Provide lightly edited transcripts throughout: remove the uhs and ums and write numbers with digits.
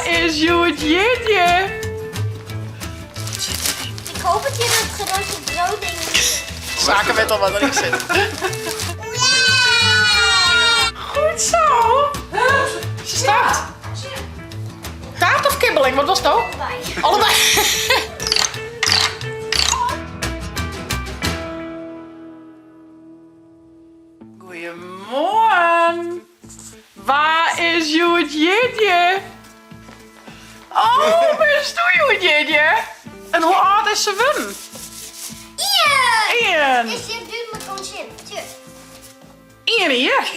Waar is hjoed jierdei? Ik hoop dat je dat grote broodding niet. Sake wit al wat erin sit. Goed zo! Ze stapt. Taart of kibbeling, wat was het ook? Allebei. Allebei. Goeiemoarn. Wa is hjoed jierdei? Oh, bisto hjoed jierdei? En hoe âld is se wurden? Ien! Ien. Is dit duurt me gewoon zin. Tjus. Ien jier.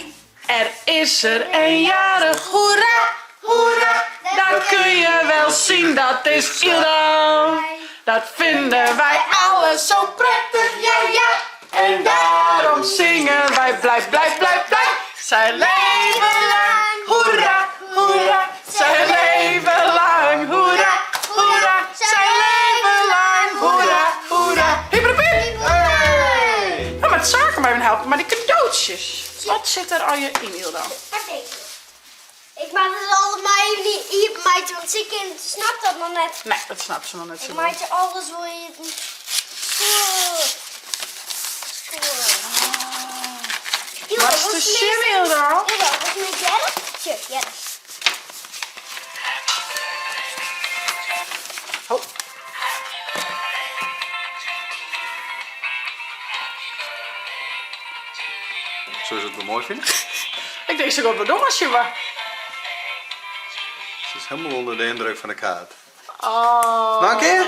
Er is er een jarig, hoera, hoera. Dat kun je wel zien, dat is Ilda. Dat vinden wij alle zo prettig, ja ja. En daarom zingen wij blij, blij, blij, blij. Zij leven lang, hoera, hoera. Zij leven lang, hoera, hoera. Zij leven lang, hoera, hoera. Hiep, hiep, hiep. Hey! Nou, met zaken mij helpen, maar die cadeautjes. Wat zit er al je in, Hilda? Pak deze. Ik maak het allemaal even niet hier, meid, want ze kind snapt dat nog net. Nee, dat snapt ze nog net zo Ik goed. maak alles voor je. Score. Score. Hilda, Wat is de met- zin, Hilda? Hilda, wat met Jelle? Tje, Jelle. Oh. Zullen ze het wel mooi vinden? Ik denk ze gaat wel doen als je maar. Ze is helemaal onder de indruk van de kaart. Oh. Nog een keer?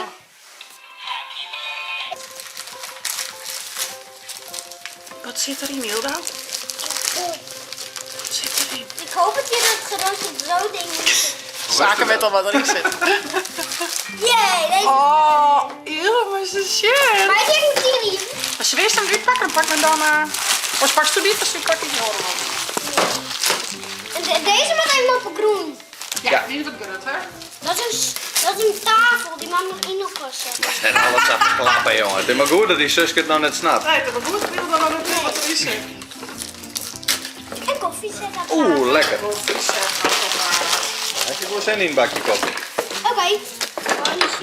Wat zit erin, Hilda? Wat zit erin? Ik hoop dat je dat grote broodding niet. Zaken weet al wat erin zit. Jee, deze. Oh, Hilda, maar is de shit. Maar ik moet hier. Als je eerst hem uitpakken, dan pak ik dan... Of pakst du die, dus pak ik die horen. En deze moet even op groen. Ja, die is wat groter, hè? Dat is een tafel, die mag nog in elkaar zetten. En alles staat te klappen, jongen. Het is maar goed dat die Suske het nou net snapt. Nee, het is maar goed dat Hilda nog net wat erin zit. En koffie zetten. Oeh, lekker. Koffie zetten, Heb je wel zin in een bakje koffie? Oké. Mandje.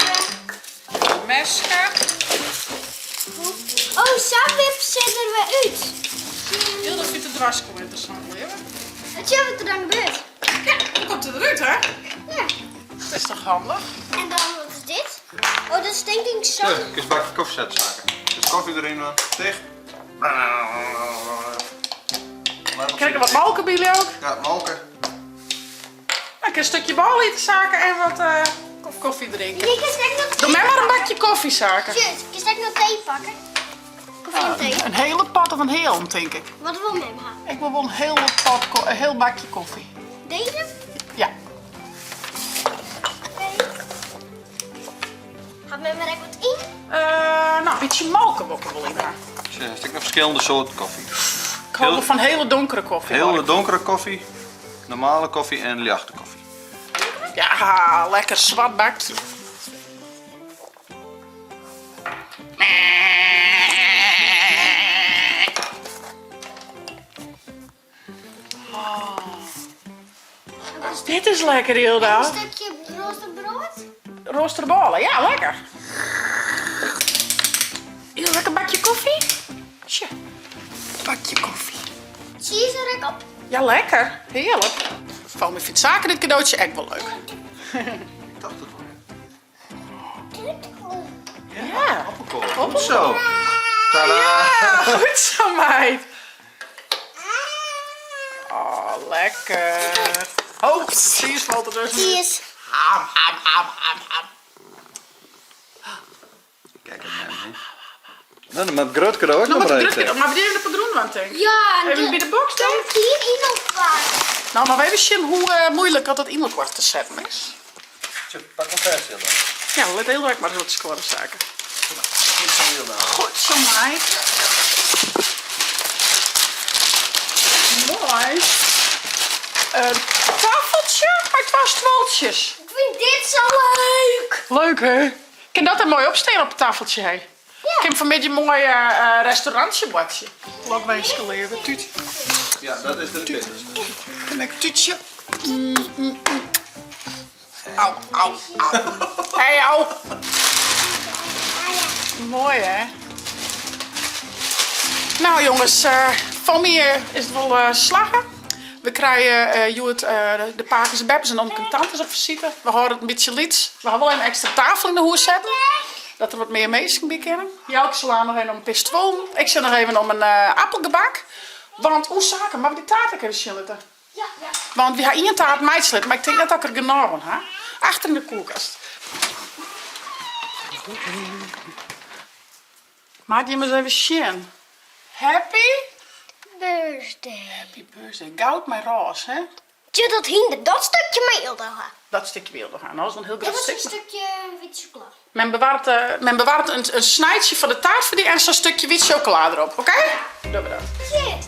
Mesje. Oh, sapwip zit er weer uit. Hilda vindt de dwarsko interessant, leven. Het is wat er dan gebeurt. Ja, dan komt het eruit, hè? Ja. Dat is toch handig? En dan, wat is dit? Oh, dat is denk ik zo. Zo, ik eens een bakje koffie zetten, zaken. Dus koffie erin, man. Dicht. Krijg ik wat malken bij jullie ook? Ja, malken. Nou, ik kan een stukje bal eten zaken en wat koffie drinken. Je kan straks nog Doe mij maar een bakje koffie, zaken. Tjus, kun je straks nog thee pakken? Koffie en thee. Een hele pot of een heel, denk ik. Wat wil mem hebben? Ik wil wel een hele pot, een heel bakje koffie. Deze? Ja. Oké. Gaat mem er ook wat in? Nou, een beetje malken wil ik er wel in. Er zijn nog verschillende soorten koffie. Ik hou wel van hele donkere koffie. Hele donkere koffie, normale koffie en lichte koffie. Ja, lekker zwart bakje. Oh. Dit is lekker, Hilda. Een stukje roosterbrood. Roosterballen, ja, lekker. Heel lekker bakje koffie. Tje, bakje koffie. Cheese er ook op. Ja, lekker. Heerlijk. Vooral met zaken dit cadeautje echt wel leuk. Ik dacht het wel. Ja. Appelkool. Goed zo. Tadaa. Ja, goed zo, meid. Oh, lekker. Oh, cheese valt er dus. Cheese. Ham, ham, ham, ham, ham. Kijk het maar, hè. Nou, dan moet groot cadeau ook Nou, nog maar maar het even. maar we deden de padroen, denk ik. Ja, en Even de- bij de box, denk ik. Dan hier in elkaar. Nou, maar we even zien hoe moeilijk dat in elkaar te zetten is. Tje, pak maar vast, Hilda. Ja, let heel erg maar eens wat scoren zaken. Goed zo, Hilda. Goed zo, meid. Mooi. Een tafeltje met twee stoeltjes. Ik vind dit zo leuk. Leuk, hè? Ik kan dat er mooi opsteken op het tafeltje, hè? Ja. Ik heb vanmiddag een mooi restaurantje, bordje. Lokwijs leven, tuut. Ja, dat is de pittigste. Een lekker tuutje. Au, au, au. Hey, au. Moai hè? Nou jonges, foar my is it wol slagge. We krije hjoed de pakes en beppes en omke en tantes op fisite. We hâlde it in bytsje lyts. We hawwe wol even ekstra tafel yn 'e hûs setten, dat der wat mear minsken by kinne. Jelke sil noch even om in pear stuollen. Ik sil noch even om in appelgebak. Want, oe Sake, moatte we dy taart ek even sjen litte? Want wy ha ien taart meitsje litten, mar ik tink net dat ik der genôch oan ha. Achter yn de koelkast. Moat jim ris even sjen. Happy birthday. Happy birthday. Goud mei rôs, hè? Tje, dat hynder, dat stukje mei Ildo ha. Dat stikje mei Ildo ha. No is wel in hiel grut stik. Dit is een stukje wit chocola. Men bewarret, eh, men bewarret in snijtsje fan de taart foar dy en sa'n stukje wit chocola derop, oké? Dogge we dat.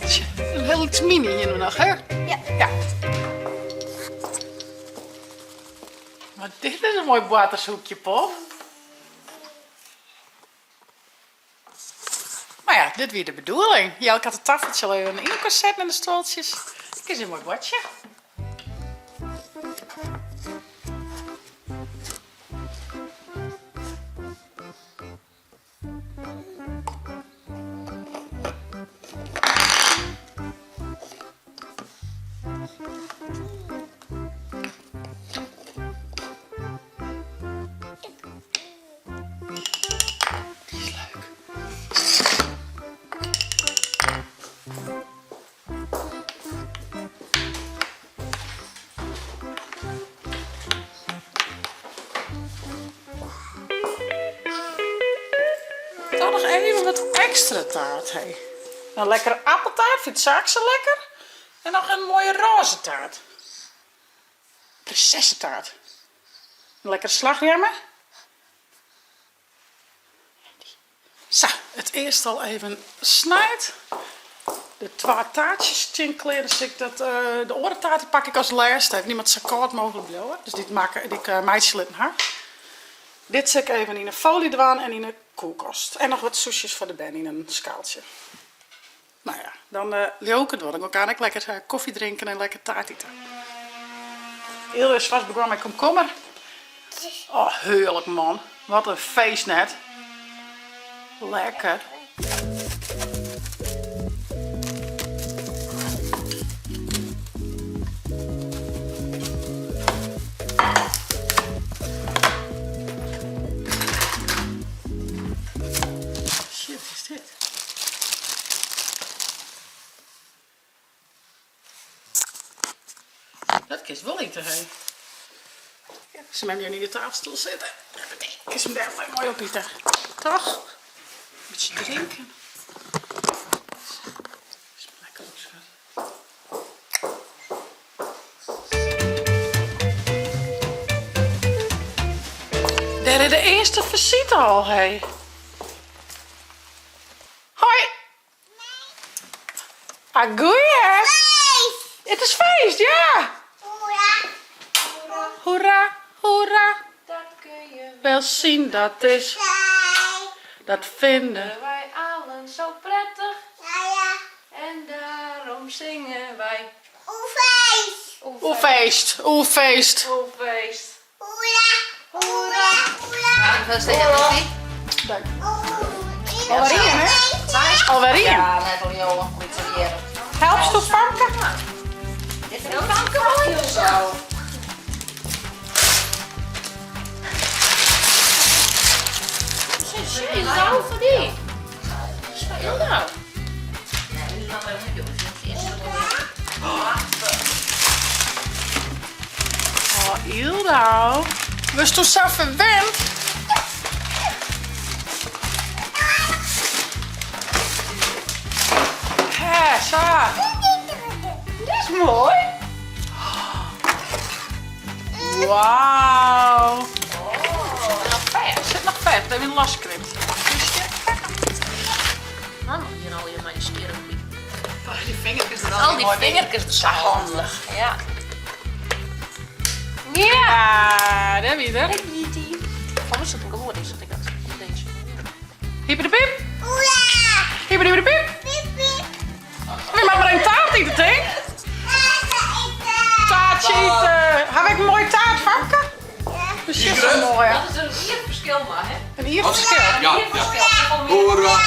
Tje. In hiel lyts mini hiene we noch, hè? Ja. Ja. Mar dit is in moai boartershoekje, Pop. Mar ja, dit wie de bedoeling. Jelke hat it taffeltsje al even yn elkoar setten en de stuoltsjes. Dit is in moai buordsje. Die is leuk. Toch noch even wat ekstra taart, hé. In lekkere appeltaart, fynt Saak sa lekker. En noch in moaie rôze taart. Prinsessetaart. In lekkere slachrjemme. Sa, it earste al even snijd. De twa taartsjes stean klear, dus ik dat, de oare taart die pak ik as lêste even. Dy moat sa kâld mooglik bliuwe, dus dy makke, dy't ik meitsje litten ha. Dit sil ik even yn 'e foly dwaan en yn 'e koelkast. En noch wat soesjes foar de bern yn in skaaltsje. No ja, dan leau ik it wol. Dan gean ik ek lekker kofje drinken en lekker taart ite. Ildo is fast begûn mei komkommer. Oh, hearlik man. Wat in feest net. Lekker. Shit, wat is dit? Dat kinst wol ite, hé. Sil mem hjir yn de tafelstoel sitte. Kinst him dêr moai op ite. Toch? Bytsje drinken. Lekker hoor, schat. Dêr is de earste fisite al, hé. Hoi! Ah, goeie! Feest! It is feest, ja! Hoera! Hoera, hoera! Dat kun je wel zien, dat is. Dat vinden wij allen zo prettig. En daarom zingen wij. Oe feest! Oe feest, oe feest! Oe feest! Hoera! Hoera! Hoera! Dank. Alwer ien, hè? Alwer ien. Ja, net al jongen, goed hier. Helpst do Famke? Dit is Famke mooi zo. Is dat voor die? Is van Ilda. Oh, Ildo. Wurdst do sa ferwend? Hè, sa. Dit is moai. Wauw. Nog fêst. Sit noch fêst. Even losknipt. Man, hier al je maar je skjerm. Die vingertjes er Al die vingertjes er zo handig. Ja. Ja, daar wie er. Van is het een gewoon is dat ik dat deze. Hyper de pip. Hyper de pip. We moatte mar in taart ite, tink. Taartje ite. Ha ik in moaie taart, Famke? Sjoch, moai. Dat is in jier ferskil mar, hè? In jier ferskil. Ja, ja. Hoera!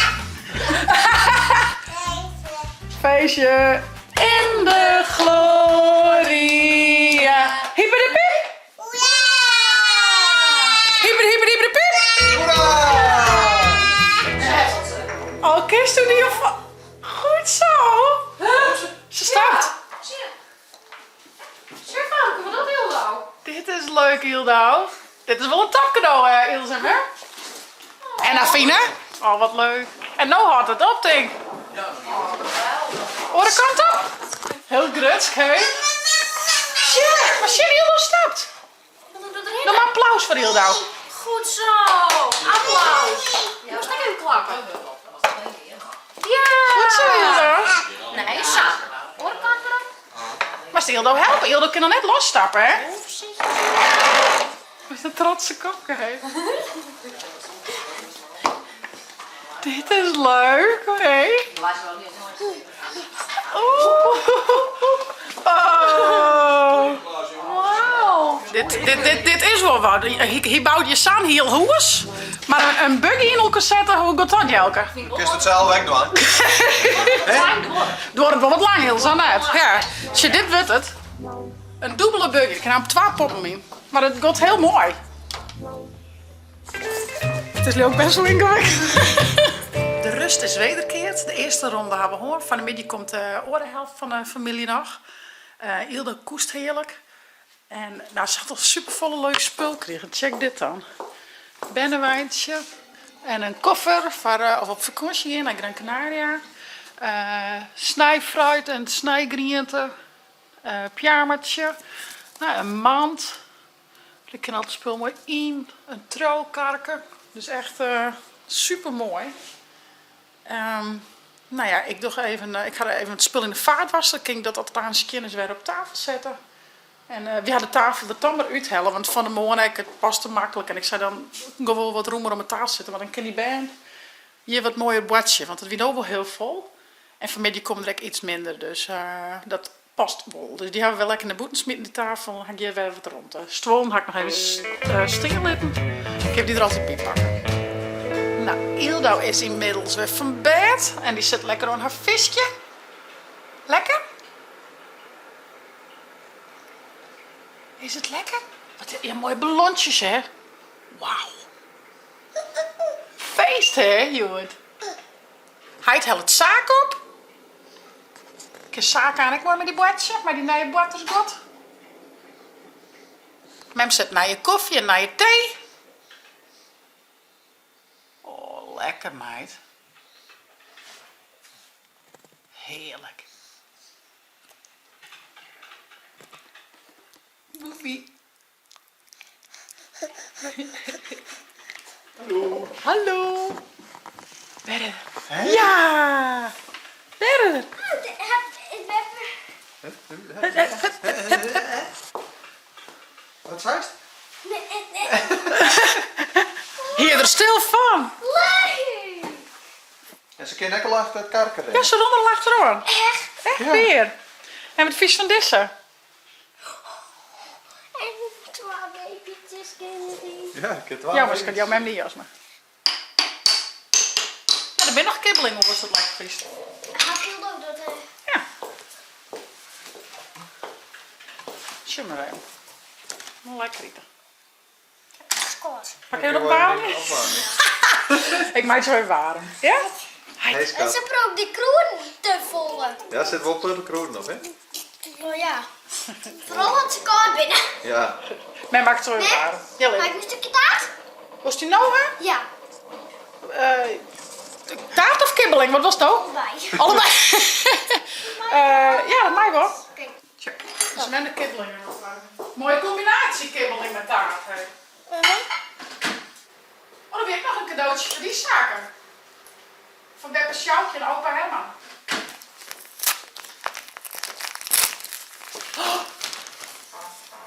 Feestje in de gloria. Hipperipip! Hipper, hipper, hipper, pip! Oh, kinst du dy of... Goed zo! Ze stapt. Sjoch famke, wat docht Ildou? Dit is leuk, Ildou. Dit is wol in topkado, hè, Ilse, hè? En Afine. Oh, wat leuk. En no hâldt it op, tink. Oare kant op. Heel grutsk, hè? Sjoch, mar sjen, Ildou stapt. No mar applaus foar Ildou. Goed zo! Applaus! Je moest ek even klappen. Ja! Goed zo, Ildou. Nee, sa. Oare kant wer op. Moatst Ildou helpe? Ildou kin noch net losstappe, hè? Voorzichtig. Wat in trotse kopke, hè? Dit is leuk, hè? Oeh. Oh. Wauw! Dit, dit, dit, dit is wol wat. Hy bout hjir sa'n hiel hûs, mar in buggy yn elkoar sette, hoe giet dat, Jelke? Kinst it sels ek dwaan. Duorret wol wat lang, Ilse, net? Ja. Sjoch, dit wurdt it. In dûbele buggy. Der kinne amper twa poppen yn. Mar it giet hiel moai. It is leau ik best wol yngewikkeld. De rust is wederkeard. De earste ronde ha we hân. Fan 'e middei komt de oare helft fan de famylje noch. Ildou koest hearlik. En nou, se hat al superfolle leuk spul krigen. Check dit dan. Berneweintsje en in koffer foar of op fakânsje gean nei Gran Canaria. Snijfruit en snijgriente. Pyjamatsje. Nou, in mand. Der kin al it spul moai yn. In troukarke. Dus echt supermoai. Nou ja, ik doch even, ik ha even it spul yn de faatwasser. Kin ik dat as it aanst skjin is wer op tafel sette. En wy ha de tafel der toch mar úthelle, want fan 'e moarn ek, it paste maklik. En ik sei dan, ik wol wol wat rûmer om 'e tafel sitte, want dan kin dy bern hjir wat moaier boartsje. Want it wie no wol hiel fol. En fan 'e middei komme der ek iets minder, dus dat past wol. Dus dy ha we wer lekker nei bûten smiten, dy tafel. Dan ha ik hjir wer wat romte. Stuollen ha ik noch even stean litten. Ik kin dy der altyd by pakke. Nou, Ildou is ynmiddels wer fan bêd en dy sit lekker oan har fiskje. Lekker? Is it lekker? Wat ja, moaie ballontsjes, hè? Wauw. Feest, hè, hjoed? Heit hellet Saak op. Kin Saak aan ek moai mei dy boartsje, mei dy nije boartersguod. Mem set nije kofje en nije tee. Oh, lekker meid. Hearlik. Boefie. Hallo. Hallo. Berre. Ja. Berre. Wat seist? Hie der stil fan. En se kin ek al achter it karke rinne. Ja, se rûn der al achteroan. Echt? Echt wier. En wat fynst fan dizze? En twa babytjes kinne dy. Ja, ik kin twa Ja, mar skat, jou mem dy jas mar. Ja, der binne noch kibbeling oars dat lekker fynst. Hat Hildo dat hè? Ja. Sjoch mar even. Lekker ite. Skot. Pak even opwaarmje? Ik meitsje even waarm. Ja? Hey, En skat. se probeert die krûden te folle. Ja, sit wol protte krûden op, hè? Oh ja. Foaral as se kâld binne. Ja. Mem makket it even waarm. Ja, Mag ik een stukje taart? Wolst dy no ha? Ja. Taart of kibbeling? Wat wolst no? Allebei. Allebei? Ja, dat mei wol. Oké. Tja, dus mem de kibbeling er noch by. Moaie kombinaasje kibbeling mei taart, hè. Oh, dan wie ek noch in kadootsje foar dy saken. Fan beppe Sjoukje en opa Herman.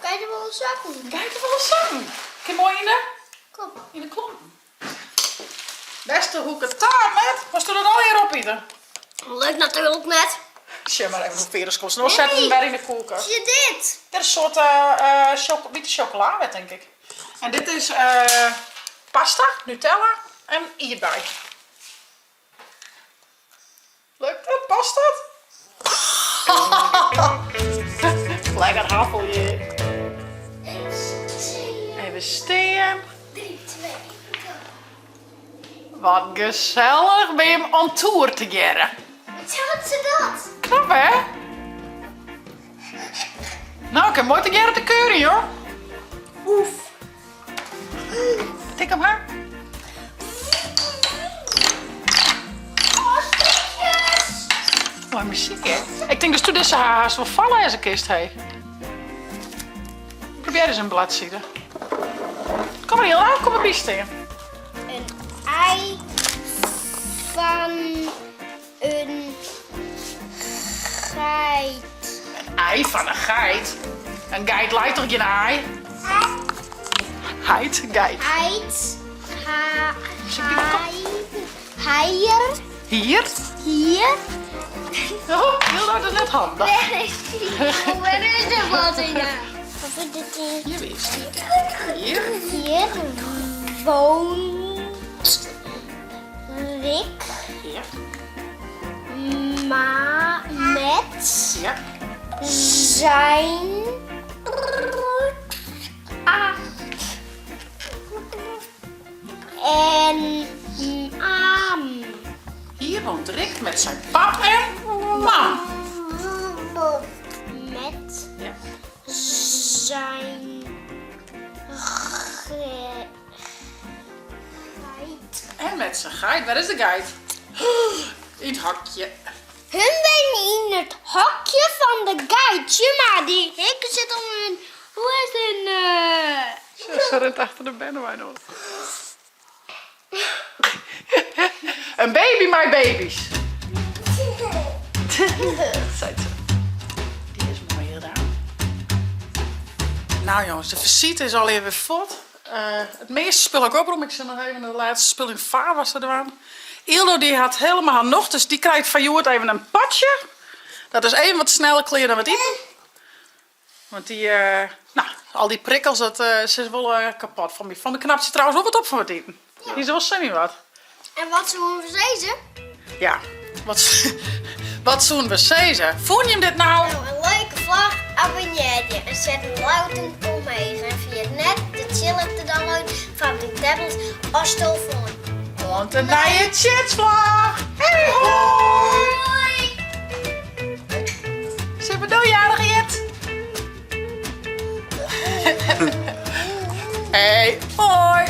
Geitenwolle sokken. Geitenwolle sokken. Kin moai yn de? Klomp. Yn de klompen. Bêste hoeke taart net. Wolsto dat allegear opite? Leuk natuerlik net. Sjoch mar even hoe fier ast komst. No set him wer yn de koelkast. Sjoch dit. Dit is in soart wite chocola, tink ik. En dit is pasta, Nutella en ierdbei. Lukt dat? Past dat? Lekker haffelje. Even stean. 3, 2, go. Wat gesellich by him on tour tegearre. Wat zegt ze dat? Knap hè? Nou, ik heb mooi tegearre te keuren joh. Oef. Tik hem haar. Oh, stukjes! Mooi muziek hè? Ik denk dus toen deze haar haast wel vallen als een kist hé. Probeer eens een bladzijde. Kom maar heel kom maar bij staan. Een ei van een geit. Een ei van een geit? Een geit lijkt toch geen ei? Heit, geit. Heit. Ha, heier. Hier? Hier. Oh, heel dat is net handig. Waar is die? Waar is de bladzijde? Wat is dit hier? Hier is die. Hier. Hier woont Rick Ja. ma met Ja. zijn acht en am. Hier woont Rick met zijn pap en mam. Met Ja. zijn geit. En met zijn geit. Waar is de geit? In het hakje. Hun zijn in het hokje van de geitje, maar die hikken zit om hun. Hoe is het? Ze rent achter de bennewijn op. Een baby, my baby's. Zei ze. Die is mooi gedaan. Nou jongens, de visite is al even voort. Het meeste spul ik oprom. Ik zit nog even de laatste spul in vaarwasser eraan. Ildo die had helemaal haar nog, dus die krijgt van Joert even een patje. Dat is even wat sneller kleren dan wat eten. Want die, nou, al die prikkels, dat, ze is wel kapot van me. Van de knapt ze trouwens wel wat op van wat eten. Die is wel semi wat. En wat zullen we zeggen? Ja, wat zullen we zeggen? Vond je hem dit nou? Nou, een leuke vlog, abonneer je en zet een like en comment. En via het net de chillen te downloaden van de tablet of telefoon. Want een nieuwe Tjitsvlog! Hey hoi! Hoi! Zijn we nou jarig, Jet? Hey, hoi!